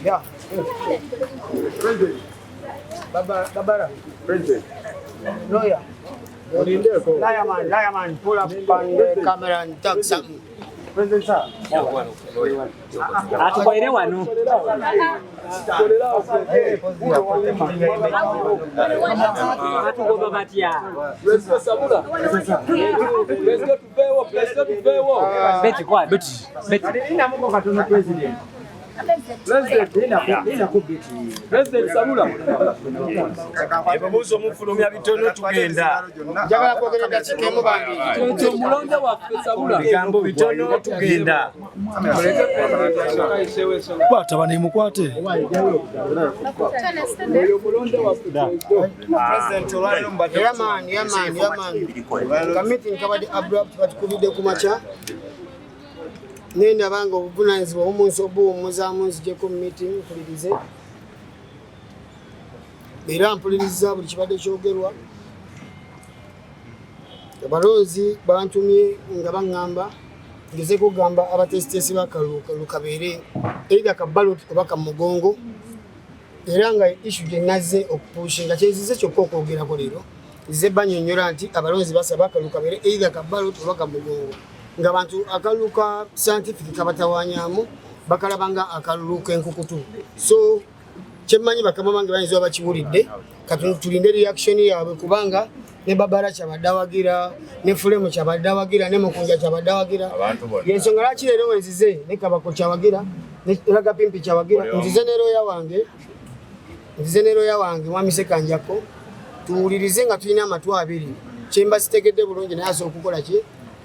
Yeah. President. Baba, Babara. President. Lawyer. Liar man, liar man, pull up on the camera and talk something. President sir. Atukoire wano. Atugoba batya? Beti kwa Beti. Beti. Ebibuuzo mufulumya bitono tugenda. Njagala kwogera eddakiika emu bambi. Bigambo bitono tugenda. Kwata bano mukwate. Yeah man, yeah man, yeah man. Ka meeting kabadde abrupt, batukubidde ku makya. Nendaba nga obuvunaanyizibwa obumunsi obuwummuzaamu, nzijeko mu meeting mpulirize. Era mpuliriza buli kibadde kyogerwa. Abalonzi bantumye nga baŋŋamba ngezeko okugamba abateesiteesi b'akalulu kabeere either ka ballot oba ka mugongo, era nga issue gye nazze okupushinga kyenzize kyokka okwogerako leero, nzize banyonnyola nti abalonzi basaba akalulu kabeere either ka ballot oba ka mugongo, ng'abantu akalulu ka scientific kabatawanyamu, bakalaba nga akalulu k'enkukutu. So kyemmanyi, bakama bange bayinza oba bakiwulidde, kati tulinde reaction yaabwe, kubanga ne Babara kyabadde awagira, ne Fulemu kyabadde awagira, ne Mukunja kyabadde awagira. Yensonga lwaki leero wenzize ne Kabako kyawagira, ne Raga Pimpi kyawagira, nzize ne lawyer wange, nzize ne lawyer wange Mwami Sekanjako, tuwulirize nga tulina amatu abiri. Kyemba sitegedde bulungi, naye asobola okukola ki,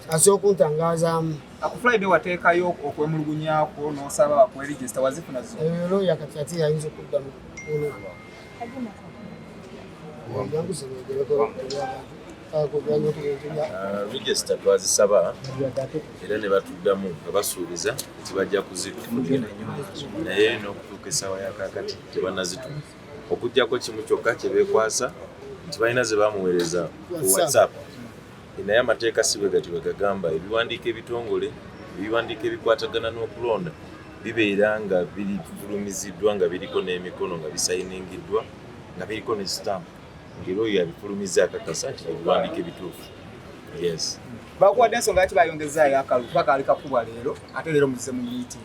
asobola okuntangazaamu. Ku Friday wateekayo okwemulugunyako n'osaba bakuwe register, wazifuna zo? Eyo lawyer kati ate yayinza okuddamu ono. Jangu senogereko ebyabantu Register twazisaba era ne batuddamu nga basuubiza nti bajja kuzitufunira, naye n'okutuuka essaawa ya kaakati tebannazituma, okugyako kimu kyokka kye beekwasa nti balina ze bamuweereza ku WhatsApp. Naye amateeka si bwe gati bwe gagamba. Ebiwandiiko ebitongole, ebiwandiiko ebikwatagana n'okulonda bibeera nga bifulumiziddwa, nga biriko n'emikono, nga bisayiningiddwa, nga biriko ne stamp, ng'era oyo yabifulumiza akakasa nti ebiwandiiko ebituufu, yes. Bakuwadde ensonga lwaki bayongezaayo akalulu, kuba kaali kakubwa leero, ate leero muzze mu meeting?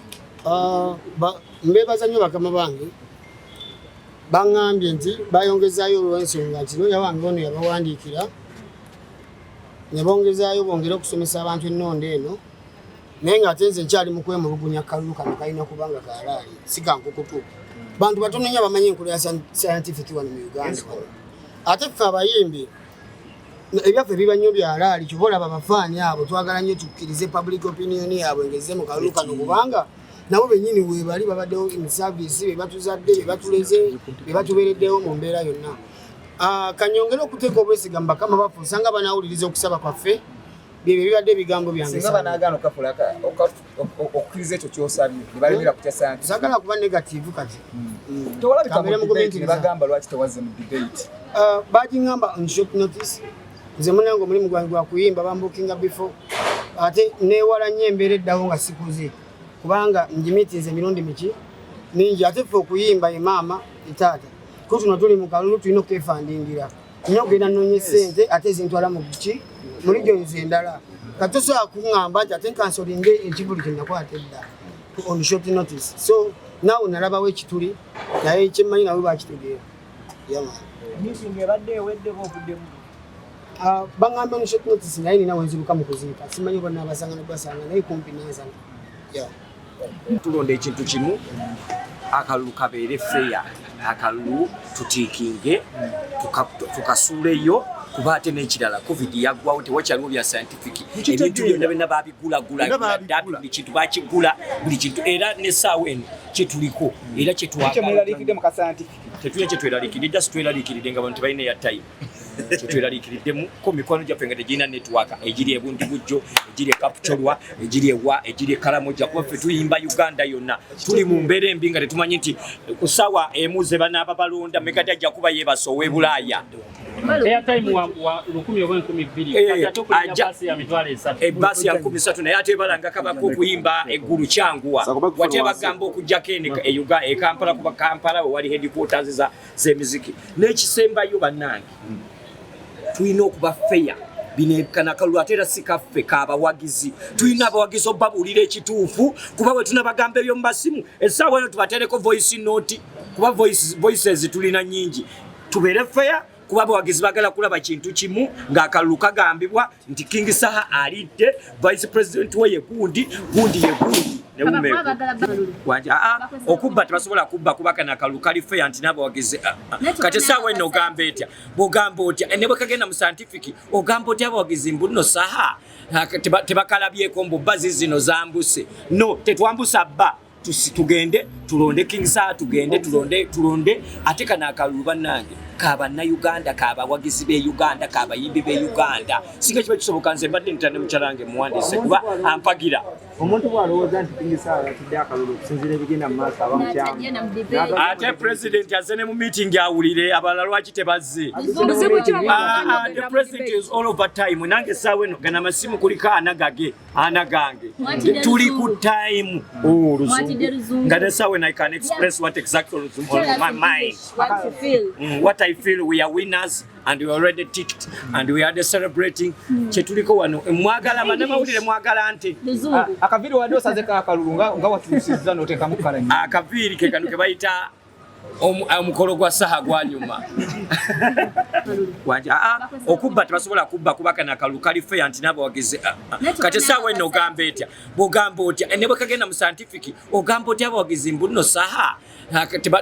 Ah, mbeebaza nnyo bakama bange. Baŋŋambye nti bayongezaayo olw'ensonga nti looya wange ono yabawandiikira ne bongezaayo bongere okusomesa abantu ennonda eno, naye ng'ate nze nkyali mu kwemulugunya. Kalulu kano kalina kuba nga kalaali, si kankukutu. Bantu batono nnyo abamanyi enkola ya scientific wano mu Uganda wano. Ate ffe abayimbi ebyaffe biba nnyo byalaali. Kyova olaba abafaani abo twagala nnyo tukkirize public opinion yaabwe ngezze mu kalulu kano, kubanga nabo bennyini weebali babaddewo in service, be batuzadde, be batuleze, be batubeereddewo mu mbeera yonna. Ah, kanyongere okuteeka obwesiga mu bakama baffe, osanga banaawuliriza okusaba kwaffe. Byebyo bibadde ebigambo byange. Singa banaagaana okukkiriza ekyo kyosabye ne balemera ku kya scientific? Sagala kuba negative kati. Tewalabika Kamere mu debate ne mugumiikiriza. bagamba lwaki tewazze mu debate? Bagiŋŋamba on short notice. Nze munange omulimu gwange gwa kuyimba, bambukinga before, ate neewala nnyo embeera eddawo nga sikuze, kubanga njimitinze emirundi miki mingi. Ate ffe okuyimba ye maama etaata kutuno, tuli mu kalulu, tulina okwefandingira nina okugenda nnoonya essente ate zintwala mu ki, mu regions endala. Kati tosobola kuŋŋamba nti ate nkansolinge ekivulu kye nakwata edda on short notice. So naawe nalabawo ekituli, naye kyemmanyi nawe bakitegeera. Yeah, man. Meeting ebadde ewedde oba ovuddemu? Ah, baŋŋambye on short notice, naye nina wenziruka mu kuziika, simanyi oba naabasanga nobasanga, naye kumpi nansana. Yeah. Tulonda ekintu kimu, akalulu kabeere fair, akalulu tutiikinge tukasuuleyo, kuba ate n'ekirala COVID yaggwawo, tewakyaliwo bya scientific. Ebintu byonna byonna babigulagula dda, buli kintu bakigula, buli kintu, era n'essaawa eno kyetuliko era Kye mweraliikiridde mu ka scientific? Tetulina kyetweraliikiridde, just tweraliikiridde nga bantu tebalina ya time. Kyetweraliikiriddemu ko mikwano gyaffe nga tegirina network, egiri ebundi bujjo, egiri ekapcolwa, egiri ewa, egiri ekalamoja, kuba ffe tuyimba Uganda yonna. Tuli mu mbeera embi nga tetumanyi nti ku ssaawa emu ze banaaba balonda, Megadi ajja kuba yeebasa ow'e Bulaaya. Airtime wa 1000 oba 2000 kati ate okulinnya bbaasi ya 30,000. Ebbaasi ya 30,000 naye ate balanga kabako okuyimba eggulu kyanguwa. Watya bagamba okuggyako eno e Uganda e Kampala kuba Kampala we wali headquarters z'emiziki. N'ekisembayo bannange, tulina okuba fair. Bino kano akalulu ate era si kaffe, kabawagizi. Tulina abawagizi obabuulira ekituufu, kuba bwe tunabagamba ebyo mu masimu essaawa eno tubatereko voice note, kuba voices tulina nnyingi. Tubeere fair, kuba abawagizi bagala kulaba kintu kimu ng'akalulu kagambibwa nti King Saha alidde, vice president we ye gundi, gundi ye gundi. Aa, okubba tebasobola kubba, kuba kano akalulu kali fair nti n'abawagizi kati essaawa eno ogamba etya, bw'ogamba otya ne bwe kagenda mu scientific, ogamba otya abawagizi mbu nno Saha tebakalabyeko mbu bbazi zino zambuse? No, tetwambusa bba. Tugende tulonde King Saha, tugende tulonde tulonde. Ate kano akalulu bannange kabannayuganda, kabawagizi b'e Uganda, kabayimbi b'e Uganda. Singa kiba kisoboka nze mbadde ntane mukyala wange muwandiise kuba ampagira. Omuntu bw'alowooza nti King Saha yatidde akalulu okusinziira ebigenda mu maaso, aba mukyamu. Ate president azze ne mu meeting awulire, abalala lwaki tebazze? The president is all over time. Nange essaawa eno gana amasimu kuliko ana gage, ana gange, tuli ku time. Oh, Luzungu nga nesaawa eno I can express what exactly is on my mind. What I feel, we are winners and we already ticked and we are celebrating. Kyetuliko wano, mwagala bannamawulire, mwagala nte. Akaviiri wadde osazeko akalulu nga watuusizza n'oteekamu kala. Akaviiri ke kano ke bayita omukolo gwa Saha gwanyuma. Aa, okubba tebasobola kubba, kuba kano akalulu kali fair nti n'abawagizi kati essaawa eno ogamba etya, bw'ogamba otya ne bwe kagenda mu scientific, ogamba otya abawagizi mbu nno Saha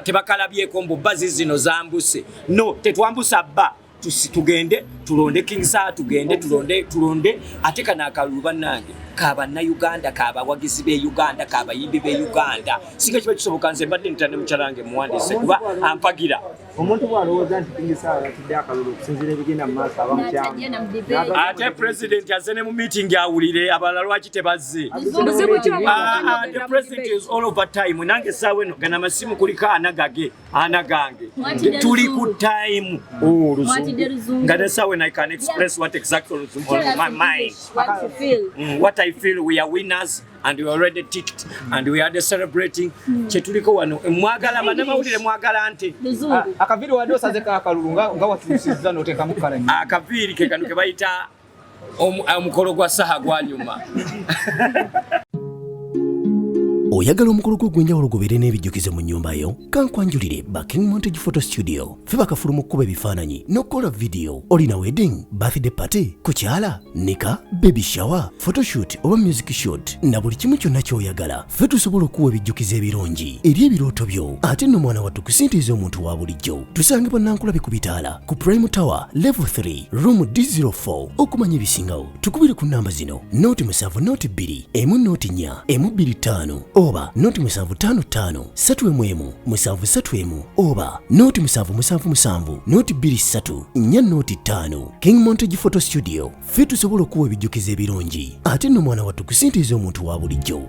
tebakalabyeko mbu bbazi zino zambuse? No, tetwambusa bba. Tugende tulonde King Saha, tugende tulonde tulonde. Ate kano akalulu bannange kabannayuganda, kabawagizi b'e Uganda, kabayimbi b'e Uganda. Singa kiba kisoboka nze mbadde ntane mukyala wange muwandiise kuba ampagira. Omuntu bw'alowooza nti King Saha yatidde akalulu okusinziira ebigenda mu maaso, aba mukyamu. Ate president azze ne mu meeting awulire, abalala lwaki tebazze? The president is all over time. Nange essaawa eno gana amasimu kuliko ana gage, ana gange, tuli ku time. Oh, Luzungu nga nesaawa eno I can express what exactly is on my mind. What I feel, we are winners and we already ticked and we are celebrating. Kyetuliko wano, mwagala bannamawulire, mwagala nte. Akaviiri wadde osazeko akalulu nga watuusizza n'oteekamu kala. Akaviiri ke kano ke bayita omukolo gwa Saha gwanyuma. Oyagala omukolo gwo ogw'enjawulo gubeere n'ebijjukizo mu nnyumba yo? Kankwanjulire ba King Montage Photo Studio. Ffe bakafulu mu kkuba ebifaananyi n'okukola vidiyo. Olina wedding, birthday party, kukyala, nika, baby shower, photoshoot oba music shoot, na buli kimu kyonna ky'oyagala, ffe tusobola okuwa ebijjukizo ebirungi eri ebirooto byo. Ate nno mwana wattu, ku ssente ez'omuntu wa bulijjo. Tusangibwa Nankulabi ku bitaala ku Prime Tower level 3 room D04. Okumanya ebisingawo tukubire ku namba zino: 0 7 0 2 1 0 4 1 2 5 oba 0 7 5 5 3 1 1 7 3 1 oba 0 7 7 7 0 2 3 4 0 5. King Montage Photo Studio, ffe tusobola okuwa ebijjukizo ebirungi. Ate nno mwana wattu, ku ssente ez'omuntu wa bulijjo.